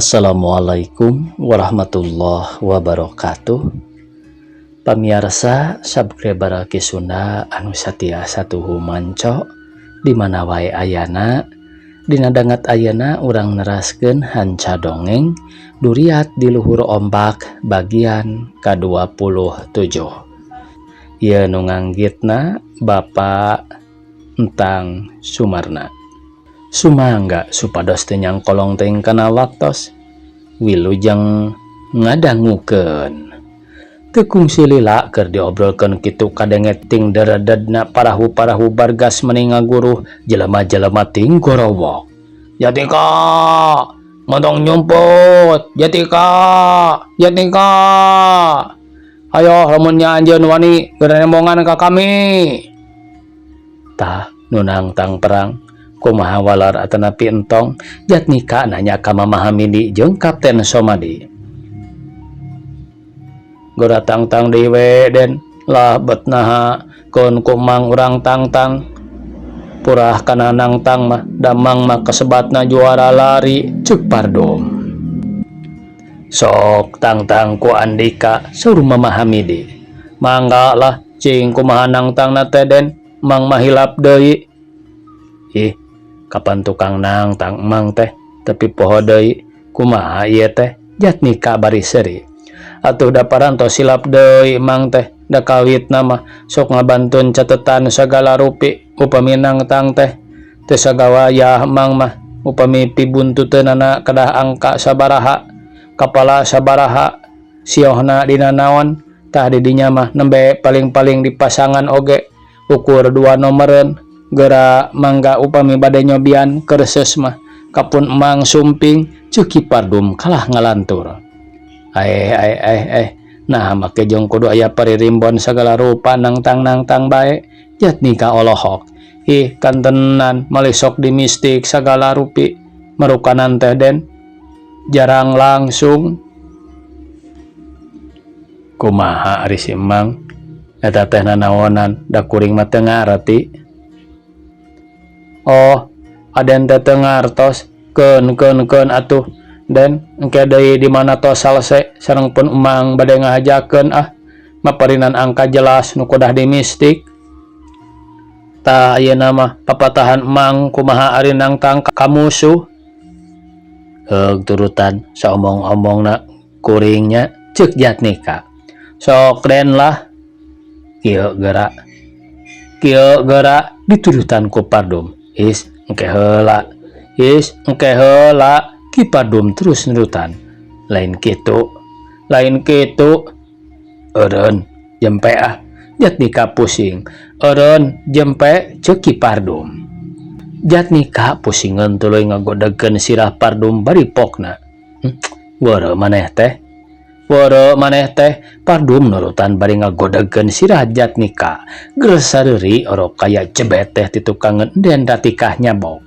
Assalamualaikum warahmatullahi wabarakatuh. Pamiarsa subscriber Ki Sunda anu satia satuhu manco di mana wae ayana, dina danget ayeuna urang neraskeun hanca dongeng Duriat di Luhur Ombak bagian ka-27. Ieu nu nganggitna Bapak Entang Sumarna. Sumangga supados teu nyangkolong teuing kana waktos. Wilujeng ngadangukeun. Teu kungsi lila keur diobrolkeun kitu kadenge ting derededna parahu-parahu bargas meni ngaguruh, jelema-jelema ting gorowok. "Jatika, montong nyumput, Jatika, Jatika. Ayo lamun nya anjeun wani geura nembongan ka kami." Tah nu nangtang perang kumaha walar atanapi entong, Jatnika nanya ka Mama Hamidi jeung Kapten Somadi. "Gora tangtang deui we, Den lah, bet naha keun ku Mang urang tangtang purah kana nangtang mah, damang mah kasebatna juara lari," ceuk Pardom. "Sok tangtang ku Andika," saur Mama Hamidi. "Mangga lah, cing kumaha nangtangna teh, Den? Mang mah hilap deui." "Ih, kapan tukang nangtang Mang teh tapi poho deui, kumaha ieu teh?" Jatnika bari seuri. "Atuh da parantos silap deui Mang teh, da kawitna mah sok ngabantun catetan sagala rupi upami nangtang teh teu sagawayah Mang mah, upami pibuntuteunana kedah angka sabaraha, kapala sabaraha, siohna dina naon. Tah di dinya mah nembe paling-paling di pasangan oge ukur dua nomoreun. Geura mangga upami bade nyobian kerses mah kapun Emang sumping," ceuk Ki Pardum kalah ngalantur. "Aeh aeh aeh eh, nah make jeung kudu aya paririmbon sagala rupa nangtang-nangtang bae?" Jatnika olohok. "Ih, kantenan malih sok di mistik sagala rupi marukanan teh, Den, jarang langsung." "Kumaha ari si Emang eta teh, nanaonan? Da kuring mah teu ngarti." "Oh, Aden teh teu ngartos? Keun keun keun atuh, Den, engke deui di mana tos salese sareng pun Emang bade ngahajakeun ah maparinan angka jelas nu kudah di mistik. Tah ayeuna mah papatahan Emang kumaha ari nangtang ka musuh?" "Heug, turutan saomong-omongna kuring nya," ceuk Jatnika. "Sok, Den lah, kieu geura, kieu geura," diturutan ku Pardum. "Is, engke heula, is, engke heula," Ki Pardum terus nurutan. "Lain kitu, lain kitu. Eureun jempe ah." Jatnika pusing. "Eureun jempe," ceuk Ki Pardum. Jatnika pusingeun tuluy ngagodegkeun sirah Pardum bari pokna. Weureu maneh teh, weureu maneh teh." Pardum nurutan bari ngagodegkeun sirah Jatnika. Geus sareuri orok kaya jebet teh ti tukangeun Den Ratikah nyabok.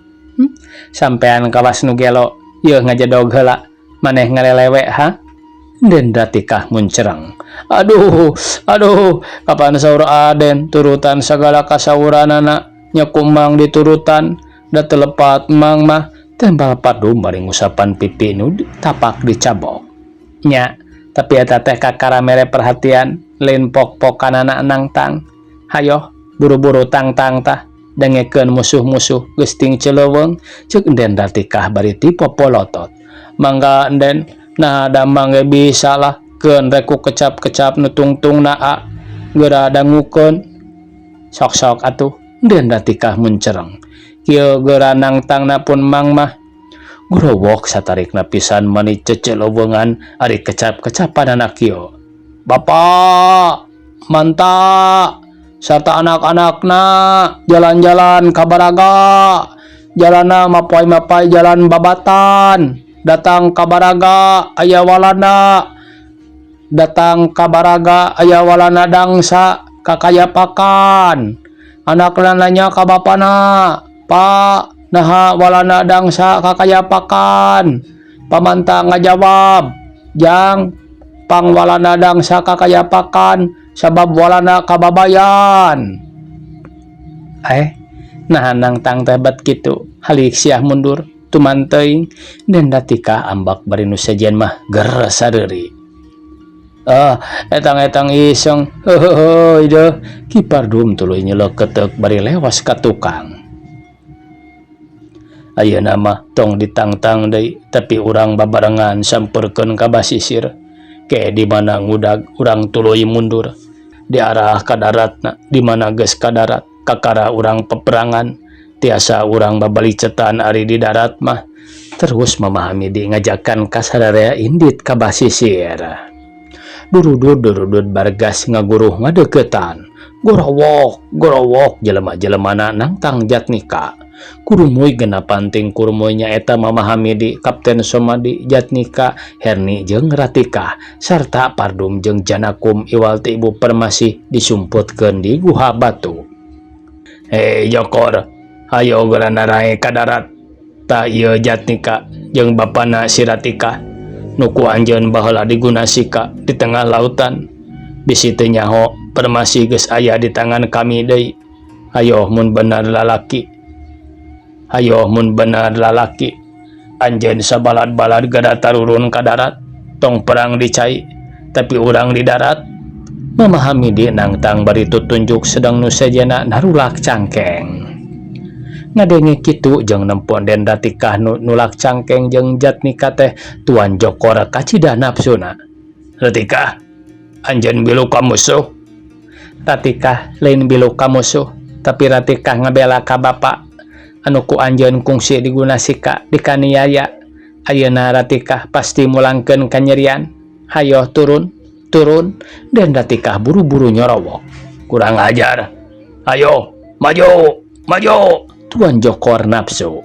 Sampean kawas nu gelo, yeuh ngajedog heula, maneh ngalelewe ha?" Den Ratikah muncereng. "Aduh, aduh, kapan saur Aden turutan sagala kasauranana nya ku Mang diturutan, da teu lepat Mang mah," tembal Pardum bari ngusapan pipi nu tapak dicabok. "Nya, tapi eta teh kakara mere perhatian, lain pok-pokanana nangtang. Hayoh buru-buru tangtang tah, dengekeun musuh-musuh geus ting celeuweung," ceuk Den Ratikah bari tipopolotot. "Mangga, Enden, nah damang ge bisa lah, keun rek ku kecap-kecap nu tungtungna a geura dangukeun." "Sok-sok atuh." Den Ratikah muncereng. "Kieu geura nangtangna pun Mang mah." Gorowok satarikna pisan mani ceceleuweungan ari kecap-kecapanana kieu. "Bapak Manta sarta anak-anakna jalan-jalan ka Baraga, jalana mapay-mapay jalan babatan, datang ka Baraga aya Walanda, datang ka Baraga aya Walanda dangsa kakayapakan. Anakna nanya ka bapana, 'Pak, naha Walanda dangsa kakayapakan?' Pamanta ngajawab, 'Jang, pang Walanda dangsa kakayapakan sabab Walanda kababayan.' Eh, nah nangtang teh bet kitu halik siah mundur." Tuman teuing Den Ratikah ambak bari nu sejen mah ger sareuri. Ah, etang-etang iseng. Heuheuh deuh. Ki Pardum tuluy nyelek ketek bari lewas ka tukang. Ayeuna mah tong ditangtang deui tapi urang babarengan sampeurkeun ka basisir. Ke di mana ngudag urang tuluy mundur. Di arah ka daratna di mana geus ka darat kakara urang peperangan tiasa urang babalicetan ari di darat mah. Terus Mama Hamidi ngajakan ka sararea indit ka basisir. Durudud durudud bargas ngaguruh ngadeuketan. Gorowok gorowok jelema-jelemana nangtang Jatnika. Kurumuy genapan ting kurumuy nyaeta Mama Hamidi, Kapten Somadi, Jatnika, Herni jeung Ratikah sarta Pardum jeung Janakum iwal ti Ibu Permasi disumputkeun di guha batu. Hei Jokor, hayo geura narae ka darat. Tah ieu Jatnika jeung bapana si Ratikah nu ku anjeun baheula digunasika di tengah lautan. Bisi teu nyaho Permasi geus aya di tangan kami deui. Hayo mun bener lalaki. Hayo mun bener lalaki. Anjeun sabalad-balad gada tarurun ka darat. Tong perang di cai, tapi urang di darat. Mama Hamidi nangtang bari tutunjuk sedang nu sejenna narulak cangkeng. Ngadenge kitu jeung nempon Den Ratikah nu nulak cangkeng jeung Jatnika teh Tuan Jokor kacida nafsuna. Ratikah, anjeun bilu ka musuh. Ratikah lain bilu ka musuh, tapi Ratikah ngabela ka bapa anu ku anjeun kungsi digunasika dikaniaya. Ayeuna Ratikah pasti mulangkeun kanyerian. Hayo turun, turun. Den Ratikah buru-buru nyorowok. Kurang ajar. Ayo, maju, maju. Tuan Jokor nafsu.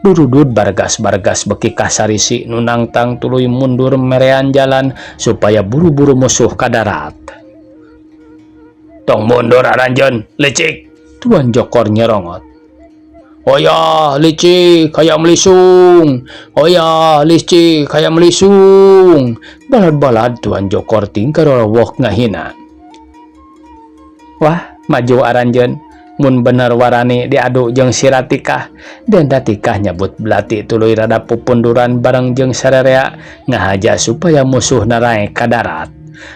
Durudud bargas-bargas beki kasarisi nu nangtang tuluy mundur merean jalan supaya buru-buru musuh ka darat. Tong mundur aranjeun, licik. Tuan Jokor nyerongot. Oya, licik, hayam lisung. Oya, licik, hayam lisung. Balad-balad Tuan Jokor tingkar rowok ngahina. Wah, maju aranjeun. Mun bener warani diadu jeung si Ratikah. Den Ratikah nyabut belati tuluy rada pupunduran bareng jeung sararea ngahaja supaya musuh narae ka darat.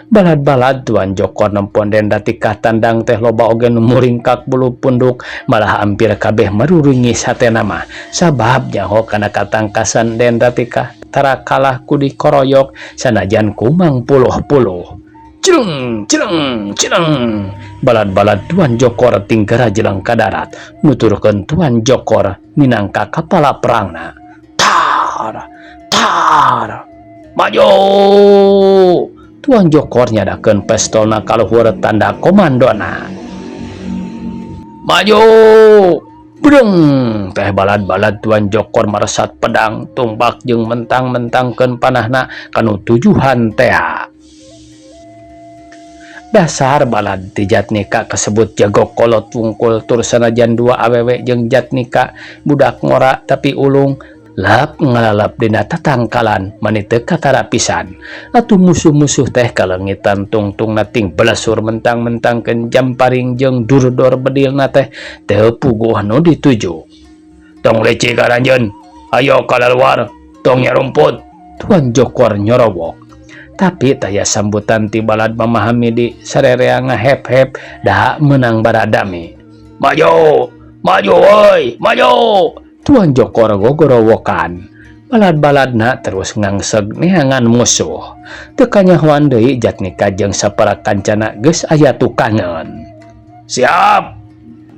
Balad-balad Tuan Jokor nempon Den Ratikah tandang teh loba oge nu muringkak bulu punduk malah hampir kabeh maruringis hatena mah sabab nyaho kana katangkasan Den Ratikah tara kalah ku dikoroyok sanajan kumang puluh-puluh. Cireng, cireng, cireng. Balad-balad Tuan Jokor tinggara jelang ka darat nuturkeun Tuan Jokor minangka kapala perangna. Tar, tar, maju. Tuan Jokor nyadakeun pestolna kaluhur tanda komandona. Maju. Breng teh balad-balad Tuan Jokor maresat pedang tumbak jeung mentang-mentangkeun panahna kanu tujuhan tea. Dasar balad ti Jatnika kasebut jago kolot wungkul tur sanajan dua awewe jeung Jatnika budak ngora tapi ulung lap ngalalap dina tatangkalan mani teu katara pisan. Atuh musuh-musuh teh kalengitan tungtungna ting belesur mentang-mentangkeun jamparing jeung durdor bedilna teh teu puguh nu dituju. Tong licik aranjeun, ayo kalaluar, tong nyarumput. Tuan Jokor nyorowok. Tapi taya sambutan ti balad Mama Hamidi sarerea ngahep-hep da menang baradami. Maju, maju woi, maju. Tuan Jokor gogorowokan. Balad-baladna terus ngangseg neangan musuh. Teu kanyahoan deui Jatnika jeung sapara kancana geus aya tukangeun. Siap.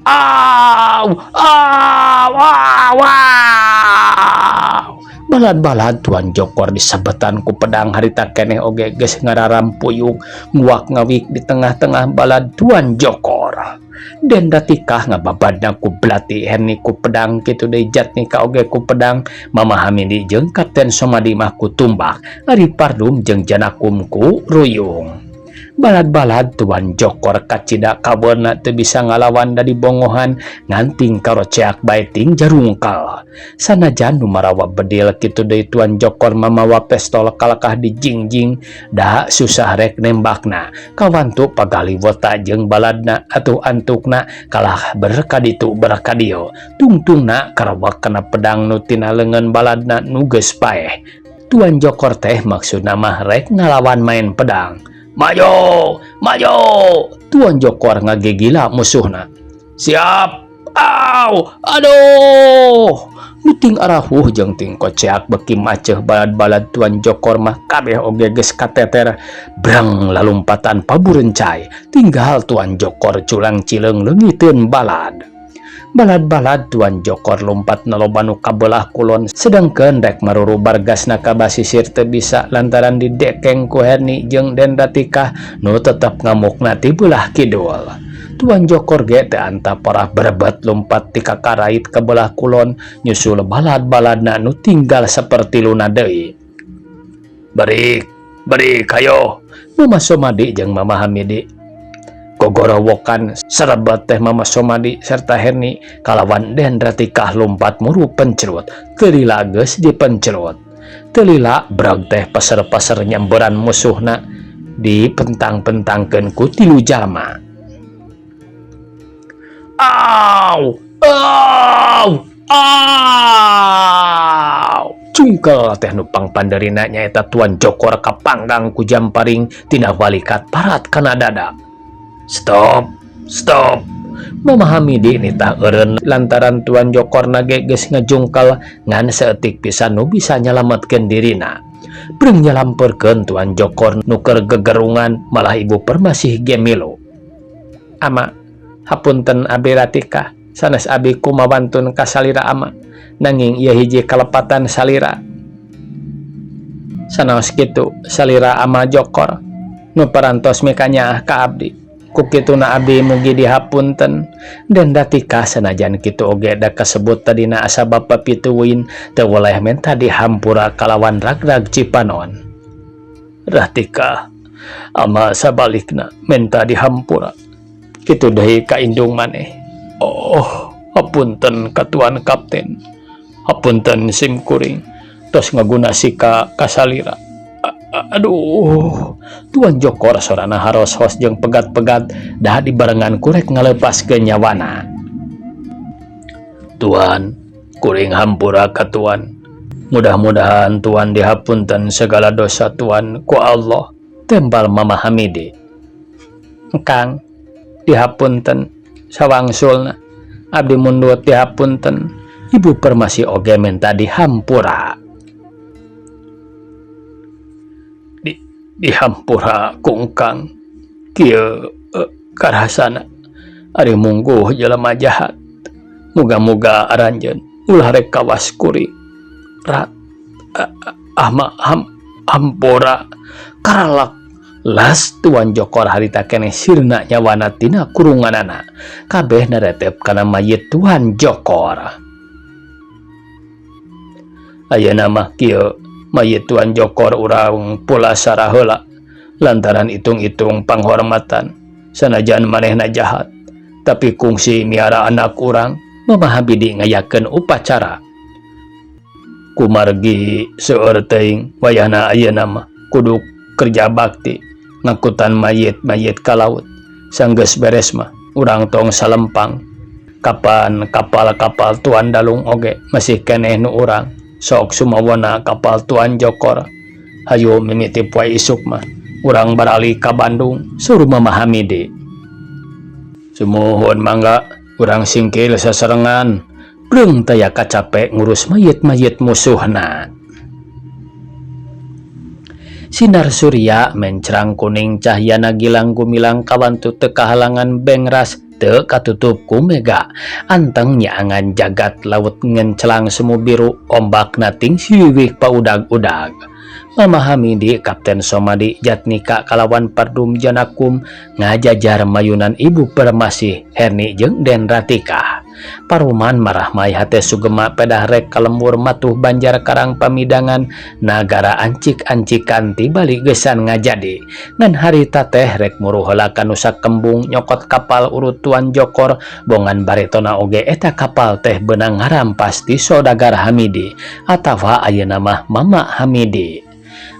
Aw, aw, aw, aw. Balad-balad Tuan Jokor disabetan ku pedang harita keneh oge geus ngararam-puyuk nguak ngawik di tengah-tengah balad Tuan Jokor. Den Ratikah ngababadna ku belati, Herni ku pedang, kitu deui Jatnika oge ku pedang, Mama Hamidi jeung Kapten Somadi mah ku tumbak, ari Pardum jeung Janakum ku ruyung. Balad-balad Tuan Jokor kacida kabeurna teu bisa ngalawan da dibongohan ngan ting karoceak bae ting jarungkal. Sanajan nu marawa bedil kitu deui Tuan Jokor mamawa pestol kalakah dijingjing da susah rek nembakna. Kawantu pagaliwota jeung baladna atuh antukna kalah berkaditu berkadieu. Tungtungna karawak kana pedang nu tina leungeun baladna nu geus paeh. Tuan Jokor teh maksudna mah rek ngalawan main pedang. Majo, majo! Tuan Jokor ngagegila musuhna. Siap! Aw! Aduh! Nu ting arahuh jeung ting koceak beki maceuh balad-balad Tuan Jokor mah kabeh oge geus kateter. Brang lalumpatan paburencay. Tinggal Tuan Jokor culang cileung leungiteun balad. Balad-balad Tuan Jokor lumpat na loba nu kabelah kulon sedangkeun rek maruru bargasna ka basisir teu bisa lantaran didekeng ku Herni jeung Den Ratikah nu tetep ngamukna ti beulah kidul. Tuan Jokor ge teu antap parah berebet lumpat ti kakarait ka beulah kulon nyusul balad-baladna nu tinggal sapertiluna deui. Barik, barik hayo! Mama Somadi jeung Mama Hamidi gogorowokan serebet teh Mama Somadi serta Herni kalawan Den Ratikah lumpat muru pencrut. Teu lila geus dipencrut. Teu lila brag teh paser-paser nyamberan musuhna dipentang-pentangkeun ku tilu jalma. Aw! Aw! Aw! Cungkel teh nu pangpandeurina nyaeta Tuan Jokor kapanggang ku jamparing tina walikat parat kana dada. Stop! Stop! Mama Hamidi nitah eureun lantaran Tuan Jokorna ge geus ngajungkel ngan saeutik pisan nu bisa nyalametkeun dirina. Breng nyalampeurkeun Tuan Jokor nu keur gegerungan malah Ibu Permasih ge milu. Ama, hapunten abi Ratikah, sanes abi kumawantun ka salira ama, nanging ieu hiji kalepatan salira. Sanaos kitu salira ama Jokor nu parantos mikanyaah ka abdi. Ku kituna abdi mugi dihapunten. Den Ratikah sanajan kitu oge da kasebut tadina asa bapa pituin teu weleh menta dihampura kalawan ragrag cipanon. Ratikah, ama sabalikna menta dihampura. Kitu deui ka indung maneh. Oh, hapunten ka tuan kapten. Hapunten sim kuring tos ngaguna sika ka salira. Aduh, Tuan Jokor sorana haros-hos jeung pegat-pegat dah dibarengan kurek ngalepaskeun nyawana. Tuan, kuring hampura ka tuan. Mudah-mudahan tuan dihapunten segala dosa tuan ku Allah. Tembal Mama Hamidi. Kang, dihapunten sawangsulna. Abdi mundut dihapunten. Ibu Permasi oge menta dihampura. Dihampura kungkang kieu karasana ari mungguh jelema jahat. Muga-muga aranjeun ulah rek kawas kuring. Rat ama hampura karalak las Tuan Jokor harita keneh sirna nyawana tina kurunganana. Kabeh naretep kana mayit Tuan Jokor. Ayeuna mah kieu mayit Tuan Jokor urang pulasara heula lantaran hitung-hitung panghormatan sanajan manehna jahat tapi kungsi miara anak urang. Mama Hamidi ngayakeun upacara kumargi seueur teuing wayahna ayeuna mah kudu kerja bakti ngangkutan mayit-mayit ka laut. Sanggeus beres mah urang tong salempang. Kapan kapal-kapal Tuan Dalung oge masih keneh nu urang. Sok sumawona kapal Tuan Jokor. Hayu mimiti poe isuk mah urang baralih ka Bandung, suruh Mama Hamidi. Sumuhun mangga urang singkil sasarengan. Breung taya kacape ngurus mayit-mayit musuhna. Sinar surya mencrang kuning cahyana gilang gumilang kawantu teu kahalangan bengras teu katutup ku mega. Anteng nyaangan jagat laut ngencelang semu biru ombakna ting siwiwih paudag-udag. Mama Hamidi, Kapten Somadi, Jatnika kalawan Pardum Janakum ngajajar mayunan Ibu Permasi, Herni jeung Den Ratika. Paruman marahmai hate sugema pedah rek kalembur matuh Banjar Karang Pamidangan nagara ancik-ancikan ti balik gesan ngajadi. Ngan harita teh rek muru heula ka Nusa Kembung nyokot kapal urut Tuan Jokor bongan baretona oge eta kapal teh beunang ngarampas ti Sodagar Hamidi atawa ayeuna mah Mama Hamidi.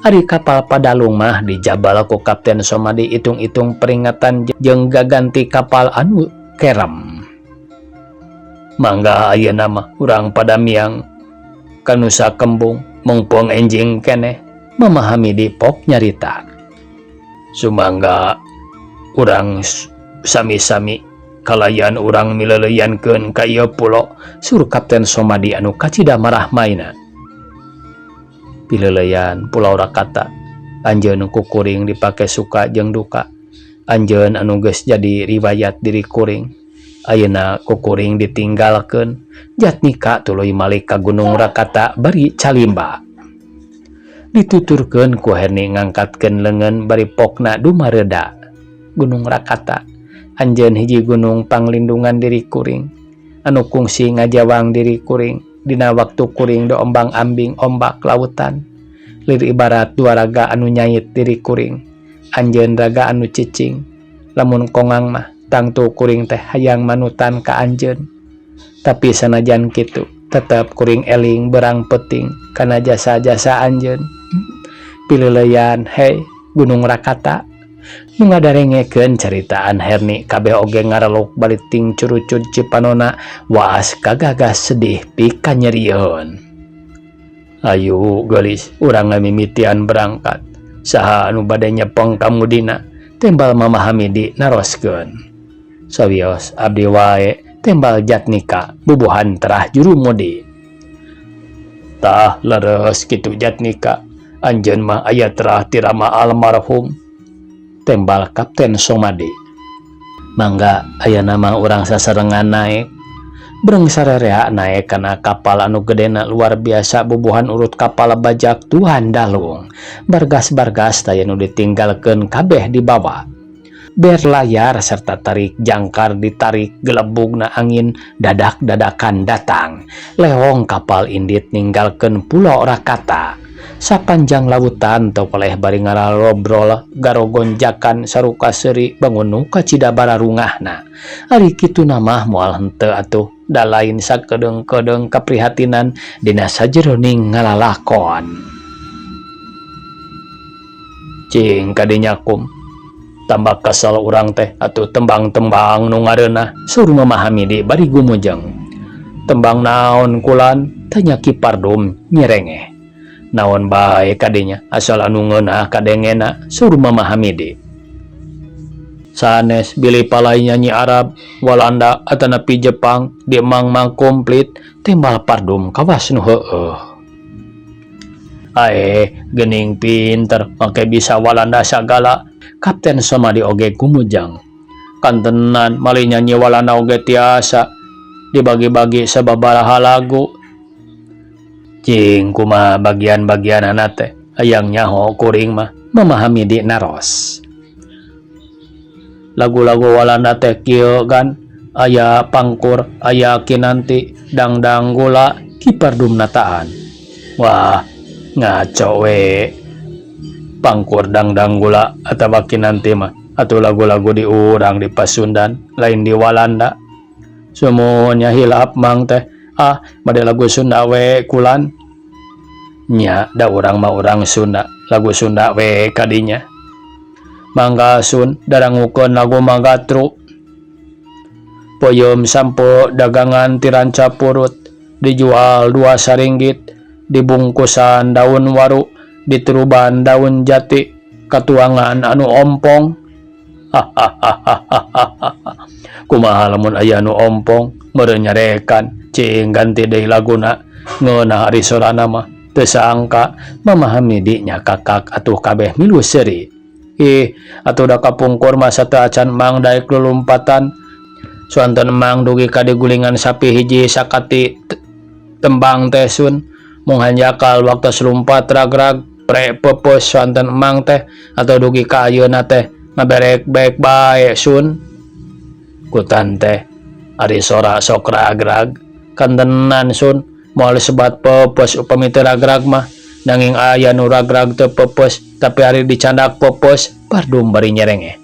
Ari kapal Padalung mah dijabal ku Kapten Somadi itung-itung peringatan jeung gaganti kapal anu kerem. Mangga ayeuna mah urang pada miang ka Nusa Kembung mungpung enjing keneh Mama Hamidi pok nyarita. Sumangga urang sami-sami kalayan urang mileleuyankeun ka ieu pulo sur Kapten Somadi anu kacida marah maina. Pileuleyan Pulau Rakata anjeun ku kuring dipake suka jeung duka anjeun anu geus jadi riwayat diri kuring. Ayeuna ku kuring ditinggalkeun Jatnika tuluy malik ka Gunung Rakata bari calimba. Dituturkeun ku Herni ngangkatkeun leungeun bari pokna dumareda. Gunung Rakata anjeun hiji gunung panglindungan diri kuring anu kungsi ngajawang diri kuring dina waktu kuring do ombang-ambing ombak lautan. Lir ibarat dua raga anu nyait diri kuring anjeun raga anu cicing lamun kongang mah tangtu kuring teh hayang manutan ka anjeun. Tapi sanajan kitu tetep kuring eling berang peting kana jasa-jasa anjeun. Pileuleyan hei Gunung Rakata. Nu ngadarengekeun caritaan Herni kabeh oge ngareluk bari ting curucud cipanona waas kagagas sedih pikanyerieun. Ayu geulis urang ngamimitian berangkat. Saha anu bade nyepeng kamudina tembal Mama Hamidi naroskeun. Sawios abdi wae tembal Jatnika bubuhan terah juru mudi. Tah leres kitu Jatnika anjeun mah aya terah tirama almarhum tembal Kapten Somadi. Mangga aya nama urang sasarengan naek. Breng sarerea naek kana kapal anu gedena luar biasa bubuhan urut kapal bajak Tuhan Dalung. Bargas-bargas taya nu ditinggalkeun kabeh dibawa. Berlayar serta tarik jangkar ditarik gelebugna angin dadak-dadakan datang. Lewong kapal indit ninggalkeun Pulau Rakata. Sapanjang lautan teu keleh bari ngararobrol garogonjakan saruka seuri bangun nu kacida bararungahna. Ari kituna mah moal henteu atuh da lain sakedeung-kedeung kaprihatinan dina sajeroning ngalalakon. Cing kadinya kum tambah kesel urang teh atuh tembang-tembang nu ngareunah suruh memahami di bari gumujeng. Tembang naon kulan tanya Ki Pardum nyerengeh. Naon bae kadinya asal anu ngeunah kadengena suruh memahami di. Sanes bilih palai nyanyi Arab, Walanda atanapi Jepang di mang-mang komplit tembal Pardum kawas nu heueuh. Ae gening pinter make bisa Walanda sagala. Kapten Somadi oge gumujang. Kantenan malih nyanyi Walanda oge tiasa dibagi-bagi sababaraha lagu. Cing kumaha bagian-bagianana teh hayang nyaho kuring mah memahami di naros. Lagu-lagu Walanda teh kieu kan aya pangkur, aya kinanti, dangdang gula, Ki Pardum nataan. Wah, ngaco we. Pangkur dangdang gula atawa kinanti mah atuh lagu-lagu di urang di Pasundan lain di Walanda. Semuanya hilap mang teh. Ah, bade lagu Sunda we kulan. Nya da urang mah urang Sunda, lagu Sunda we kadinya. Mangga Sun darangukeun lagu Magatru. Peuyeum sampo dagangan tiranca purut dijual 2 saringgit dibungkusan daun waru diteruban daun jati katuangan anu ompong. Hahaha. Kumaha lamun aya anu ompong meureun nyarekan cing ganti deui laguna ngeunah ari sorana mah teu saangka memahami di nya kakak atuh kabeh milu seuri. Ih atuh da kapungkur mah sateuacan mang daek lulumpatan suanten mang dugi ka digulingan sapi hiji sakati tembang teh sun mung hanjakal waktu selumpat ragrag. Pre peupeus sonten emang teh atau dugi ka ayeuna teh ngaberek-berek bae sun. Kutan teh ari sora sok ragrag kantenan sun moal disebat peupeus upami teu ragrag mah nanging aya nu ragrag teu peupeus tapi ari dicandak peupeus Pardum bari nyerengeh.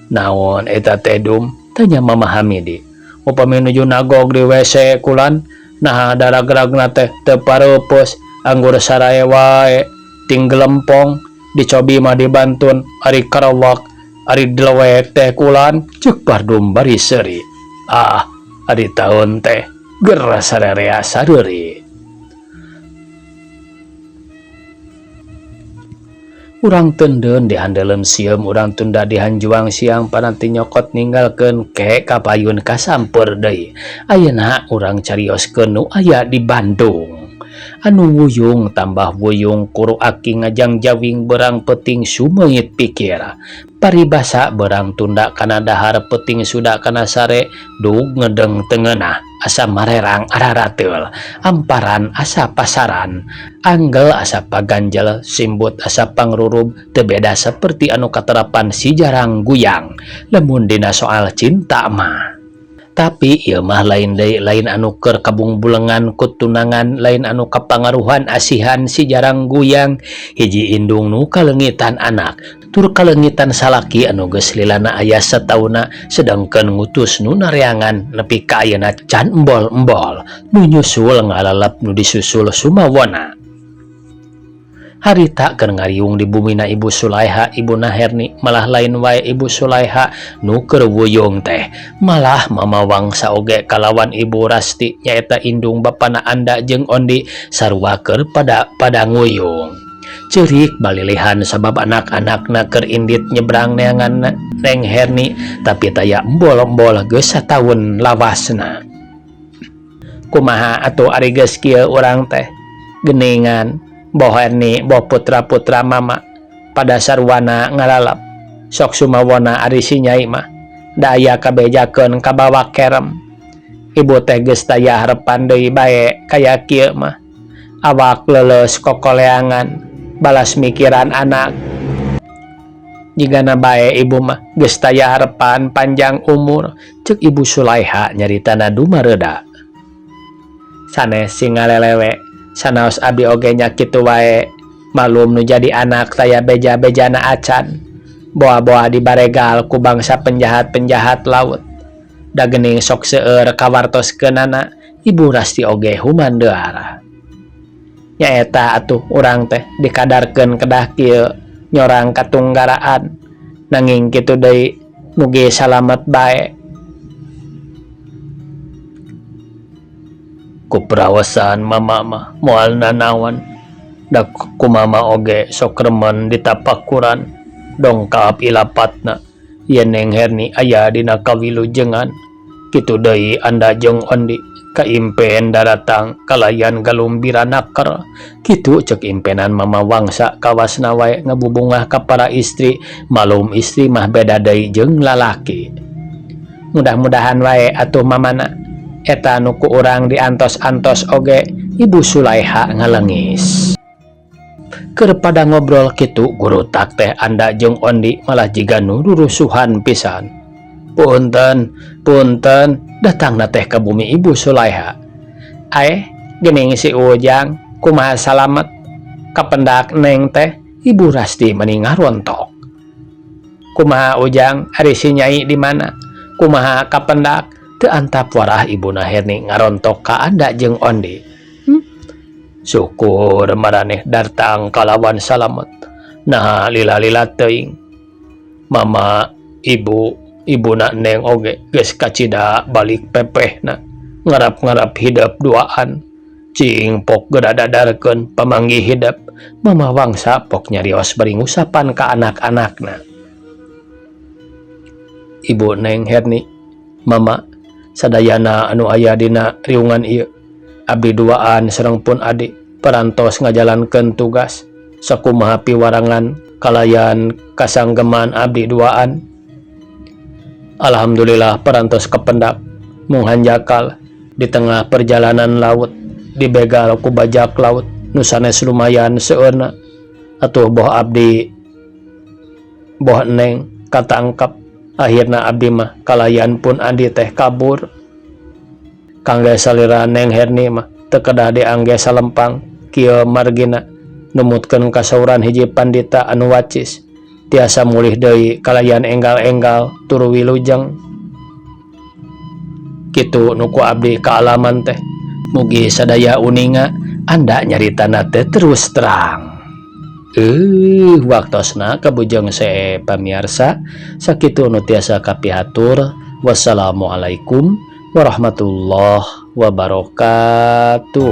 Naon eta teh Dum? Tanya Mama Hamidi. Upami nuju nagog di WC kulan naha daragragna teh teu pareupeuss anggur sarae wae ting gelempong dicobi mah dibantun ari karewak ari dilewek teh kulan ceuk Pardum bari seuri. Ah ari taun teh geura sararea sareuri. Urang teundeun di handeuleum sieum urang tunda di hanjuang siang paranti nyokot ninggalkeun ke kapayun kasampeur deui. Ayeuna urang carioskeun nu aya di Bandung. Anu wuyung tambah wuyung kuru aki ngajangjawing beurang peuting sumeungit pikir. Paribasa beurang tunda kana dahar peuting suda kana sare dug ngedeng teu ngeunah asa marerang ararateul amparan asa pasaran anggel asa paganjel simbut asa pangrurub teu beda saperti anu katerapan si jarang guyang lamun dina soal cinta mah. Tapi ieu mah lain deui lain anu keur kabungbulengan ku tunangan lain anu kapangaruhan asihan si jarang guyang hiji indung nu kaleungitan anak tur kaleungitan salaki anu geus lilana aya sataunna sedangkeun ngutus nu nareangan nepi ka ayeuna can embol-embol nu nyusul ngalalep nu disusul sumawona. Harita keur ngariung di bumina Ibu Sulaiha Ibuna Herni malah lain wae Ibu Sulaiha nu keur wuyung teh malah Mama Wangsa oge kalawan Ibu Rasti nyaeta indung bapana Anda jeung Ondi sarua keur pada pada nguyung. Ceurik balilihan sabab anak-anakna keur indit nyebrang neangan Neng Herni tapi taya embol-embol geus sataun lawasna. Kumaha atuh ari geus kieu urang teh geningan Boh Herni boh putra-putra mama pada sarwana ngalalap sok sumawona ari si nyai mah da aya kabejakeun kabawa kerem ibu teh geus taya harepan deui bae kaya kieu mah awak leuleus kokoleangan balas mikiran anak jigana bae ibu mah geus taya harepan panjang umur ceuk Ibu Sulaiha nyaritana dumareuda sanes sing ngalelewe sanaos abi oge nya kitu wae malum nu jadi anak taya beja-bejana acan boa-boa dibaregal ku bangsa penjahat-penjahat laut da geuning sok seueur kawartoskeunana Ibu Rasti oge humandear nyaeta atuh urang teh dikadarkeun kedah kieu nyorang katunggaraan nanging kitu deui mugi salamet bae. Ku perawasan mama mah moal nanaon da ku mama oge sok remen ditapakuran dongkap ilapatna yen Neng Herni aya dina kawilujengan kitu deui Anda jeung Ondi kaimpen daratang kalayan galumbira naker kitu ceuk impenan mama Wangsa kawasna wae ngabubungah ka para istri malum istri mah beda deui jeung lalaki. Mudah-mudahan wae atuh mamana eta nu ku urang diantos-antos oge Ibu Sulaiha ngalengis. Keur pada ngobrol kitu gurutak teh Anda jeung Ondi malah jiga nu rurusuhan pisan. Punten, punten, datangna teh ka bumi Ibu Sulaiha. Aeh, geuning si Ujang, kumaha salamet? Kapendak neng teh, Ibu Rasti meni ngarontok. Kumaha Ujang, ari si Nyai di mana? Kumaha kapendak? Teu antap warah Ibuna Herni ngarontok ka Anda jeung Ondi. Syukur maraneh datang kalawan salamet. Naha lila-lila teuing. Mama, ibu, ibuna neng oge geus kacida balik pepehna. Ngarap-ngarap hidep duaan. Cing pok geura dadarkeun pamanggih hidep. Mama Wangsa pok nyarios bari ngusapan ka anak-anakna. Ibu Neng Herni, Mama, sadayana anu aya dina riungan ieu. Abdi duaan sareng pun adi parantos ngajalankeun tugas sakumaha piwarangan kalayan kasanggeman abdi duaan. Alhamdulillah parantos kependak mung hanjakal di tengah perjalanan laut dibegal ku bajak laut nu sanes lumayan seueurna. Atuh boh abdi boh neng katangkap akhirna abdi mah kalayan pun andi teh kabur. Kangge salira Neng Herni mah teu kedah diangge salempang kieu margina numutkeun kasauran hiji pandita anu wacis tiasa mulih deui kalayan enggal-enggal tur wilujeng. Kitu nu ku abdi kaalaman teh mugi sadaya uninga anda nyaritana teh terus terang. Waktosna kabujeng see pamiarsa sakitu nu tiasa kapihatur. Wassalamualaikum warahmatullahi wabarakatuh.